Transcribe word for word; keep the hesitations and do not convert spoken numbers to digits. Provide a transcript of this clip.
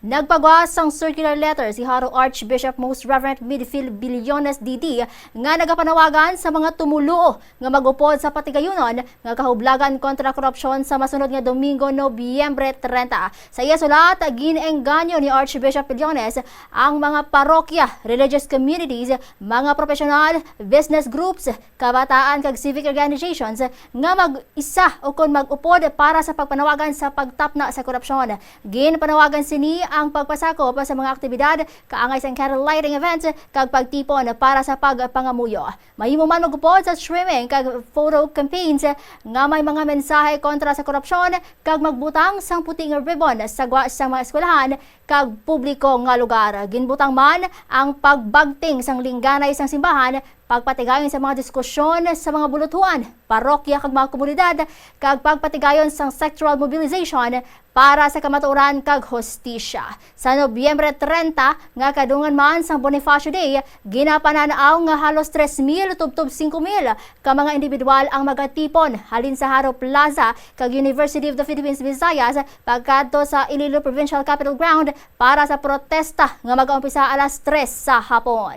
Nagpagwa sang circular letter si Jaro Archbishop Most Reverend Midfield Billones D D nga nagapanawagan sa mga tumuluo nga mag-upod sa patigayunon nga kahublagan kontra korupsyon sa masunod nga Domingo, Nobyembre trenta. Sa iya sulat, gin-engganyo ni Archbishop Billones ang mga parokya, religious communities, mga professional, business groups, kabataan kag civic organizations nga mag-isa o kon mag-upod para sa pagpanawagan sa pagtapna sa korupsyon. Ginpanawagan sini ang pagpasakop sa mga aktibidad kaangay sang candle lighting events kag pagtipon para sa pagpangamuyo. Mahimo man mag-upod sa streaming kag photo campaigns nga may mga mensahe kontra sa korupsyon kag magbutang sang puti nga ribbon sa gwa sang mga eskwelahan kag publiko nga lugar. Ginbutang man ang pagbagting sang lingganay sang simbahan, pagpatigayon sa mga diskusyon sa mga buluthuan, parokya kag mga komunidad, kag pagpatigayon sang sectoral mobilization para sa kamatuoran kag hustisya. Sa Nobyembre trenta, nga kadungan man sang Bonifacio Day, ginapanan-aw nga halos tres mil tubtob singko mil ka mga individual ang magatipon halin sa Jaro Plaza kag University of the Philippines Visayas pagkadto sa Iloilo Provincial Capitol Ground para sa protesta nga magaumpisa alas tres sa hapon.